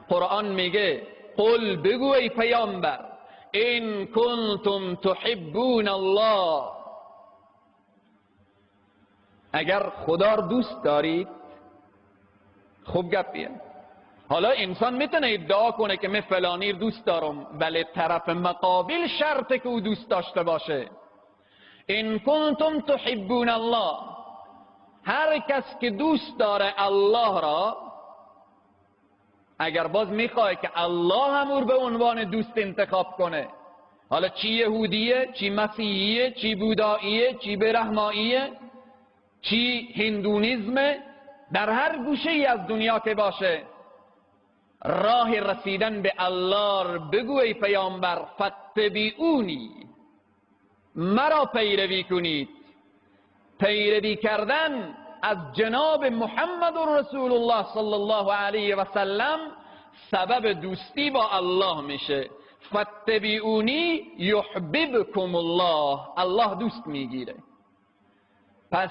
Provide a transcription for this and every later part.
قرآن میگه قل، بگو ای پیامبر، ان کنتم تحبون الله، اگر خدا رو دوست دارید. خوب گپیه. حالا انسان میتونه ادعا کنه که من فلانی رو دوست دارم، ولی طرف مقابل شرطه که او دوست داشته باشه. ان کنتم تحبون الله، هر کس که دوست داره الله را، اگر باز میخواه که الله هم او رو به عنوان دوست انتخاب کنه، حالا چی یهودیه، چی مسیحیه، چی بوداییه، چی برهماییه، چی هندونیزمه، در هر گوشه ای از دنیا که باشه، راه رسیدن به الله بگو ای پیامبر، فاتبعونی، مرا پیروی کنید. پیروی کردن از جناب محمد رسول الله صلی الله علیه و سلم سبب دوستی با الله میشه. فاتبعونی یحببکم الله، الله دوست میگیره. پس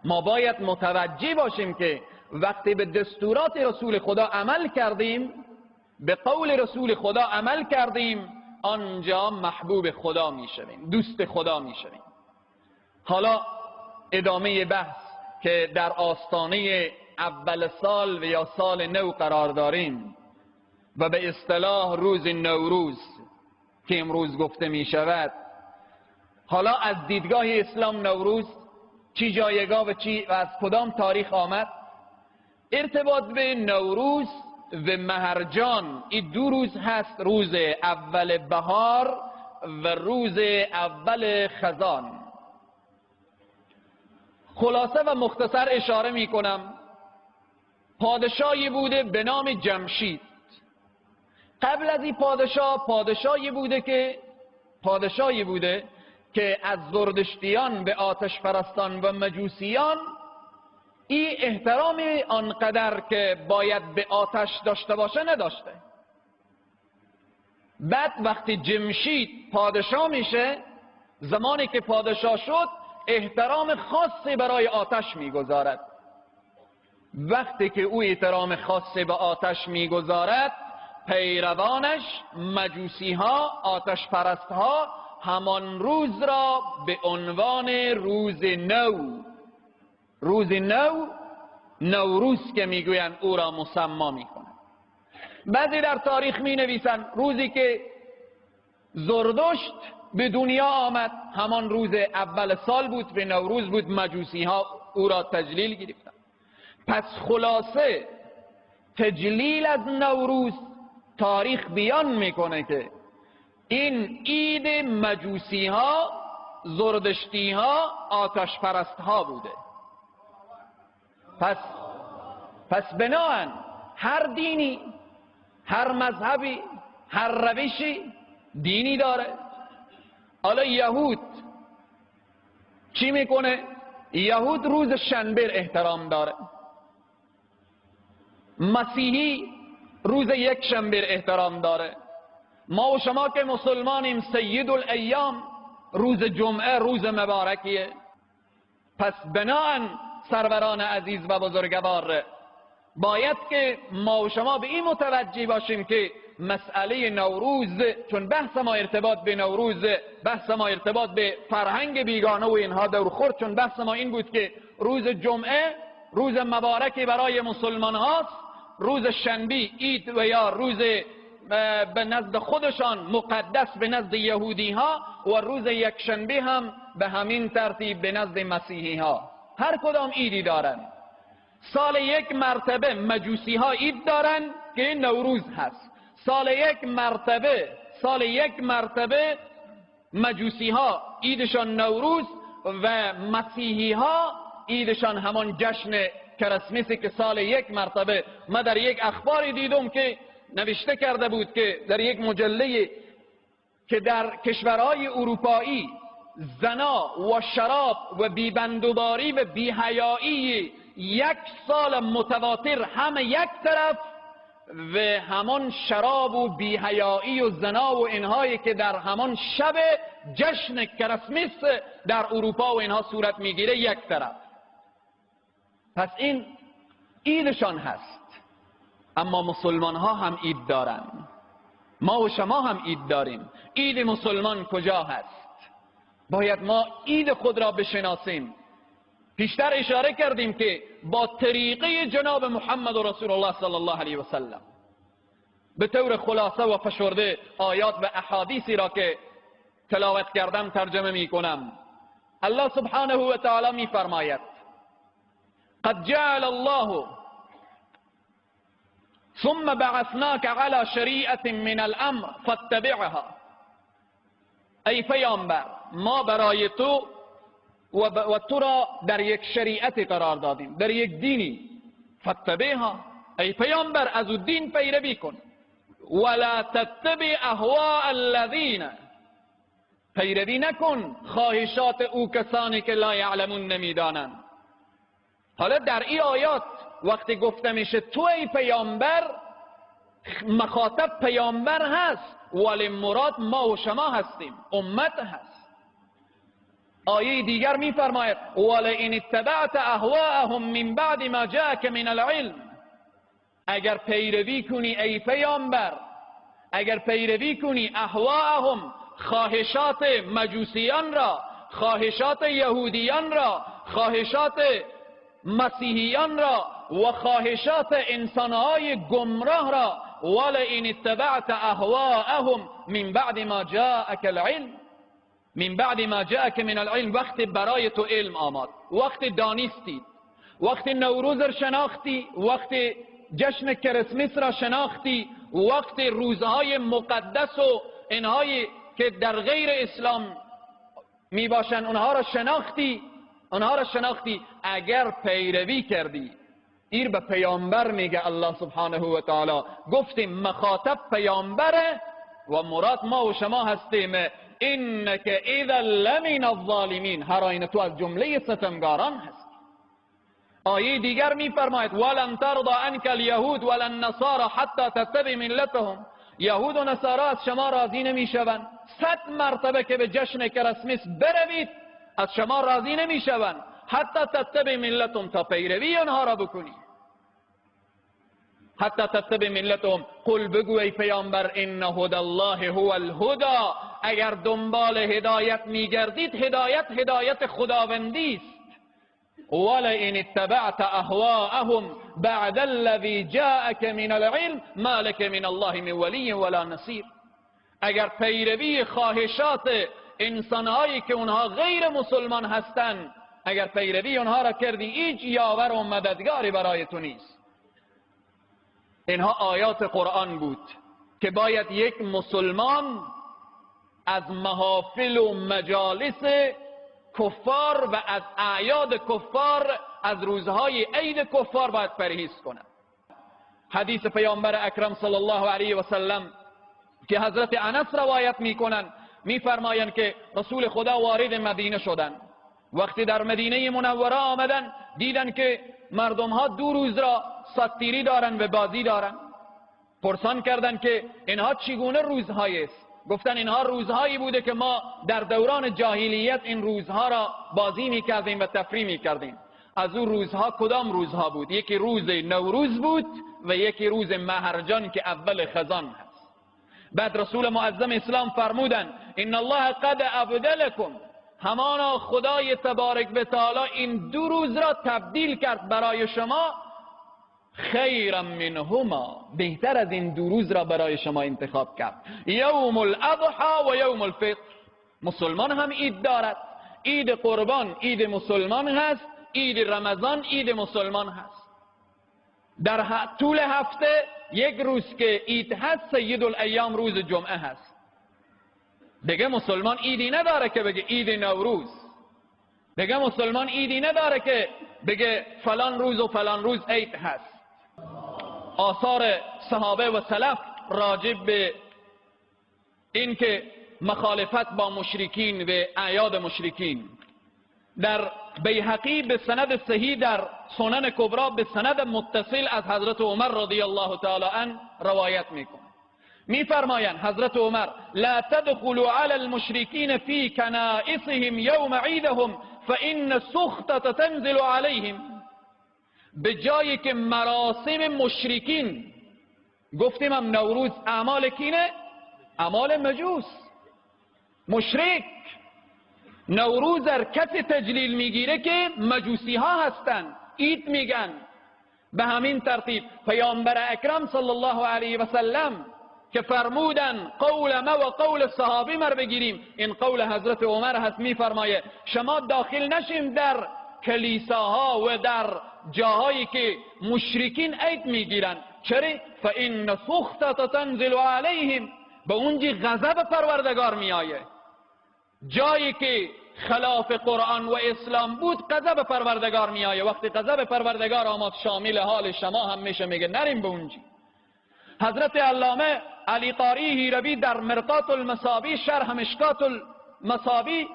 ما باید متوجه باشیم که وقتی به دستورات رسول خدا عمل کردیم، به قول رسول خدا عمل کردیم، آنجا محبوب خدا میشویم، دوست خدا میشویم. حالا ادامه بحث که در آستانه اول سال و یا سال نو قرار داریم و به اصطلاح روز نوروز که امروز گفته می شود. حالا از دیدگاه اسلام نوروز چی جایگاه و چی و از کدام تاریخ آمد؟ ارتباط به نوروز و مهرجان این دو روز هست، روز اول بهار و روز اول خزان. خلاصه و مختصر اشاره می کنم. پادشاهی بوده به نام جمشید. قبل از این پادشاه، پادشاهی بوده که از زردشتیان به آتش پرستان و مجوسیان این احترام آنقدر که باید به آتش داشته باشه نداشته. بعد وقتی جمشید پادشاه میشه، زمانی که پادشاه شد احترام خاصی برای آتش میگذارد. وقتی که او احترام خاصی به آتش میگذارد، پیروانش مجوسی ها، آتش پرست ها، همان روز را به عنوان روز نو، روز نو، نوروز که میگویند، او را مسما میکنند. بعضی در تاریخ می نویسند روزی که زردشت به دنیا آمد همان روز اول سال بود، به نوروز بود، مجوسی ها او را تجلیل گرفتند. پس خلاصه تجلیل از نوروز تاریخ بیان میکنه که این عید مجوسی ها، زردشتی ها، آتش پرست ها بوده. پس بناهن هر دینی، هر مذهبی، هر روشی دینی داره. حالا یهود چی میکنه؟ یهود روز شنبه احترام داره، مسیحی روز یک شنبه احترام داره. ما و شما که مسلمانیم سید الایام روز جمعه روز مبارکیه. پس بناهن سروران عزیز و بزرگوار، باید که ما و شما به این متوجه باشیم که مسئله نوروز، چون بحث ما ارتباط به نوروز، بحث ما ارتباط به فرهنگ بیگانه و اینها دور خورد، چون بحث ما این بود که روز جمعه روز مبارکی برای مسلمان هاست، روز شنبه عید و یا روز به نزد خودشان مقدس به نزد یهودی ها، و روز یکشنبه هم به همین ترتیب به نزد مسیحی ها. هر کدام عیدی دارن. سال یک مرتبه مجوسی ها عید دارن که نوروز هست. سال یک مرتبه مجوسی ها عیدشان نوروز و مسیحی ها عیدشان همان جشن کرسمسی که سال یک مرتبه. ما در یک اخباری دیدم که نوشته کرده بود که در یک مجله که در کشورهای اروپایی زنا و شراب و بیبندوباری و بیحیایی یک سال متواتر همه یک طرف و همان شراب و بیحیایی و زنا و اینهایی که در همان شب جشن کرسمس در اروپا و اینها صورت میگیره یک طرف. پس این عیدشان هست. اما مسلمان ها هم عید دارن، ما و شما هم عید داریم. عید مسلمان کجا هست؟ باید ما عید خود را بشناسیم. پیشتر اشاره کردیم که با طریقه جناب محمد رسول الله صلی الله علیه و سلم به طور خلاصه و فشرده آیات و احادیثی را که تلاوت کردم ترجمه می کنم. الله سبحانه و تعالی می فرماید قد جعل الله ثم بعثناك على شریعة من الامر فاتبعها. ای پیامبر، ما برای تو و تو را در یک شریعت قرار دادیم، در یک دینی. فاتبعها، ای پیامبر از او دین پیروی کن. ولا تتبع اهواء الذین، پیروی نکن خواهشات او کسانی که لا یعلمون، نمیدانند. حالا در این آیات وقتی گفته میشه تو ای پیامبر، مخاطب پیامبر هست ولی مراد ما و شما هستیم، امت هست. آیه دیگر میفرماید ولئن اتبعت اهواءهم من بعد ما جاءك من العلم، اگر پیروی کنی ای پیامبر، اگر پیروی کنی اهواءهم، خواهشات مجوسیان را، خواهشات یهودیان را، خواهشات مسیحیان را و خواهشات انسانهای گمراه را، ولئن اتبعت اهواءهم من بعد ما جاءك العلم، من بعد ما جاءك من العلم، وقت برای تو علم آمد، وقت دانستی، وقت نوروز را شناختی، وقت جشن کریسمس را شناختی، وقت روزهای مقدس و اینهایی که در غیر اسلام می باشند اونها را شناختی، اونها را شناختی، اگر پیروی کردی. ایر به پیامبر میگه الله سبحانه و تعالی. گفتیم مخاطب پیامبره و مراد ما و شما هستیم. انک اذا لمن الظالمین، هر آینه تو از جمله ستمگاران هستی. آیه دیگر میفرماید ولن ترضى عنك اليهود ولا النصارى حتى تتبع ملتهم، یهود و نصارا از شما راضی نمیشوند. 100 مرتبه که به جشن کریسمس بروید از شما راضی نمیشوند، حتی تتبع ملتهم، تا پیروی آنها را بکنی. حتی تتبع ملتهم، قل بگو ای پیامبر ان هدى الله هو الهدى، اگر دنبال هدایت میگردید هدایت هدایت خداوندی است. ولئن اتبعت اهواءهم بعد الذي جاءك من العلم ما لك من الله من ولی ولا نصیر، اگر پیروی خواهشات انسانهایی که اونها غیر مسلمان هستند، اگر پیروی اونها را کردی هیچ یاور و مددگاری برای تو نیست. اینها آیات قرآن بود که باید یک مسلمان از محافل و مجالس کفار و از اعیاد کفار، از روزهای عید کفار باید پرهیز کند. حدیث پیامبر اکرم صلی الله علیه و سلم که حضرت انس روایت میکنن، میفرمایند که رسول خدا وارد مدینه شدند. وقتی در مدینه منوره آمدن دیدن که مردم ها 2 روز را ستیری دارن و بازی دارن. پرسان کردن که اینها چگونه روزهایی است؟ گفتن اینها روزهایی بوده که ما در دوران جاهلیت این روزها را بازی میکردیم و تفریح میکردیم. از اون روزها کدام روزها بود؟ یکی روز نوروز بود و یکی روز مهرجان که اول خزان هست. بعد رسول معظم اسلام فرمودن ان الله قد ابدلکم، همانا خدای تبارک و تعالی این 2 روز را تبدیل کرد برای شما خیرا منهما، بهتر از این 2 روز را برای شما انتخاب کرد، یوم الاضحی و یوم الفطر. مسلمان هم عید دارد، عید قربان عید مسلمان هست، عید رمضان عید مسلمان هست. در طول هفته یک روز که عید هست، سید الایام روز جمعه هست. دیگه مسلمان عیدی نداره که بگه عید نوروز، دیگه مسلمان عیدی نداره که بگه فلان روز و فلان روز عید هست. آثار صحابه و سلف راجب به اینکه مخالفت با مشرکین و اعیاد مشرکین، در بیهقی به سند صحیح در سنن کبرا به سند متصل از حضرت عمر رضی الله تعالی عنه روایت میکنه. میفرمایند حضرت عمر لا تدخلوا على المشركين في كنائسهم يوم عيدهم فإن السخطة تنزل عليهم. به جایی که مراسم مشرکین گفتیم هم نوروز اعمال کینه؟ اعمال مجوس، مشرک. نوروز در کسی تجلیل میگیره که مجوسی ها هستن، عید میگن. به همین ترتیب پیامبر اکرم صلی الله علیه و سلم که فرمودن قول ما و قول صحابی مر بگیریم، این قول حضرت عمر هست، میفرمایه شما داخل نشیم در کلیساها و در جاهایی که مشرکین عید میگیرن. چرا؟ فان سخطة تنزل علیهم، به اونجی غضب پروردگار میآیه. جایی که خلاف قرآن و اسلام بود غضب پروردگار میآیه. وقتی غضب پروردگار آمد شامل حال شما هم میشه، میگه نریم به اونجی. حضرت علامه علی قاری هیروی در مرقات المصابی، شرح مشکات المصابی،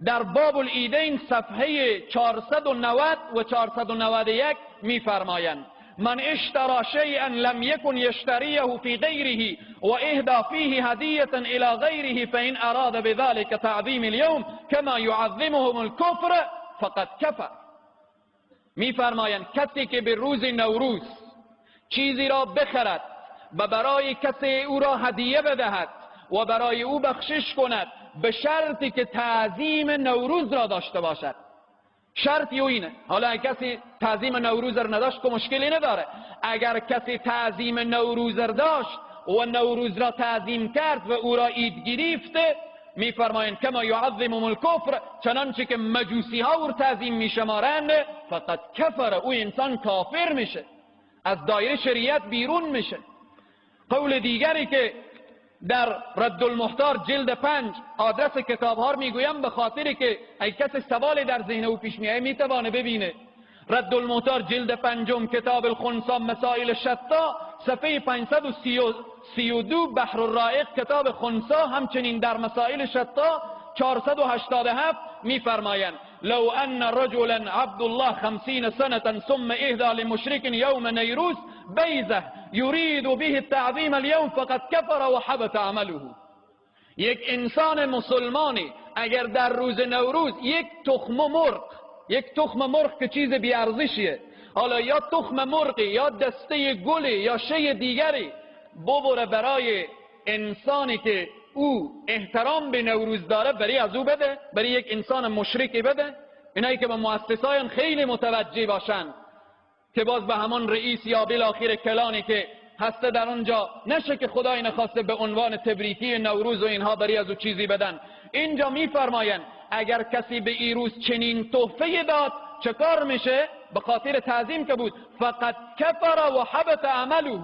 در باب العیدین صفحه 490 و 491 میفرمایند من اشترى شيئا لم يكن يشتريه في غيره وإهدى فيه هدية إلى غيره فإن أراد بذلك تعظيم اليوم كما يعظمهم الكفر فقد كفر. میفرمایند کسی که به روز نوروز چیزی را بخرد و برای کسی او را هدیه بدهد و برای او بخشش کند به شرطی که تعظیم نوروز را داشته باشد، شرطی او اینه. حالا اگر کسی تعظیم نوروز را نداشت که مشکلی نداره. اگر کسی تعظیم نوروز را داشت و نوروز را تعظیم کرد و او را عید گرفت، میفرمایند کما یعظمهم الکفر، چنانچه که مجوسی ها او را تعظیم میشمارند، فقط کفر، او انسان کافر میشه، از دایره شریعت بیرون میشه. قول دیگری که در رد المختار جلد 5 آدرس کتاب ها میگویم به خاطری که اگه کسی سوال در ذهن او پیش میایه میتوانه ببینه. رد المختار جلد 5 کتاب الخنثی مسائل شتا صفحه 532، بحر الرائق کتاب خنثی همچنین در مسائل شتا 487 میفرمایند لو ان رجلا عبد الله 50 سنة ثم اهدى لمشرك يوم نيروز بیزه يريد به التعظیم اليوم فقد كفر وحبط عمله. یک انسان مسلمانی اگر در روز نوروز یک تخم مرغ، یک تخم مرغ که چیز بی ارزشیه، حالا یا تخم مرغی یا دسته گلی یا شی دیگری ببره برای انسانی که او احترام به نوروز داره، برای از او بده، برای یک انسان مشرکی بده. اینایی که به مؤسسان خیلی متوجه باشن که باز به همان رئیس یا بالاخره کلانی که هسته در اونجا نشه که خدای نخواسته به عنوان تبریکی نوروز و اینها برای از او چیزی بدن. اینجا میفرمایند اگر کسی به این روز چنین تحفه داد چه کار میشه؟ به خاطر تعظیم که بود، فقط کفر و حبط عمله.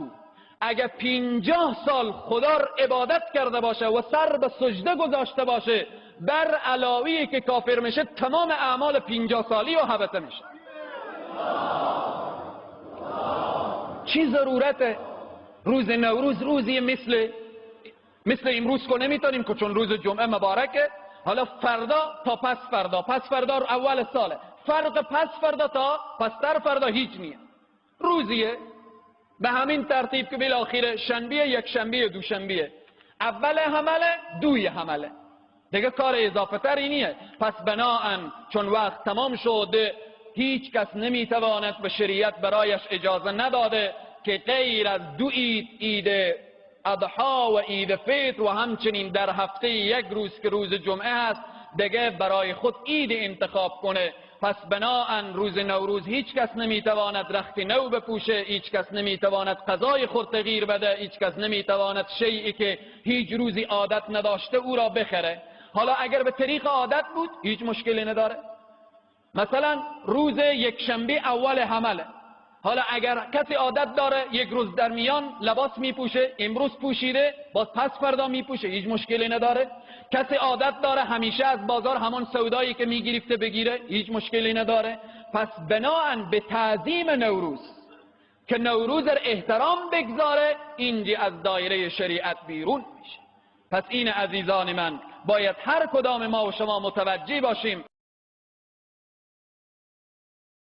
اگر 50 سال خدا را عبادت کرده باشه و سر به سجده گذاشته باشه، بر علاوه که کافر میشه تمام اعمال 50 سالی و حبطه میشه. چی ضرورت روز نوروز؟ روزی مثل امروز که نمیتونیم که چون روز جمعه مبارکه، حالا فردا تا پس فردا، پس فردا اول ساله، فرق پس فردا تا پستر فردا هیچ نیه، روزیه. به همین ترتیب که بالاخره شنبه، یک شنبه، دوشنبه، اول حمله، دوی حمله، دیگه کار اضافه تر اینیه. پس بناهن چون وقت تمام شد هیچ کس نمیتواند به شریعت برایش اجازه نداده که غیر از دو عید، عید اضحی و عید فطر و همچنین در هفته یک روز که روز جمعه هست دیگه برای خود عید انتخاب کنه. پس بناهن روز نوروز هیچ کس نمیتواند رخت نو بپوشه، هیچ کس نمیتواند غذای خود تغییر بده، هیچ کس نمیتواند شیئی که هیچ روزی عادت نداشته او را بخره. حالا اگر به طریق عادت بود هیچ مشکلی نداره. مثلا روز یک شنبه اول حمله، حالا اگر کسی عادت داره یک روز در میان لباس میپوشه، امروز پوشیده باز پس فردا میپوشه، هیچ مشکلی نداره. کسی عادت داره همیشه از بازار همان سودایی که میگرفته بگیره، هیچ مشکلی نداره. پس بناهن به تعظیم نوروز که نوروز در احترام بگذاره، اینجی از دایره شریعت بیرون میشه. پس این عزیزان من باید هر کدام ما و شما متوجه باشیم.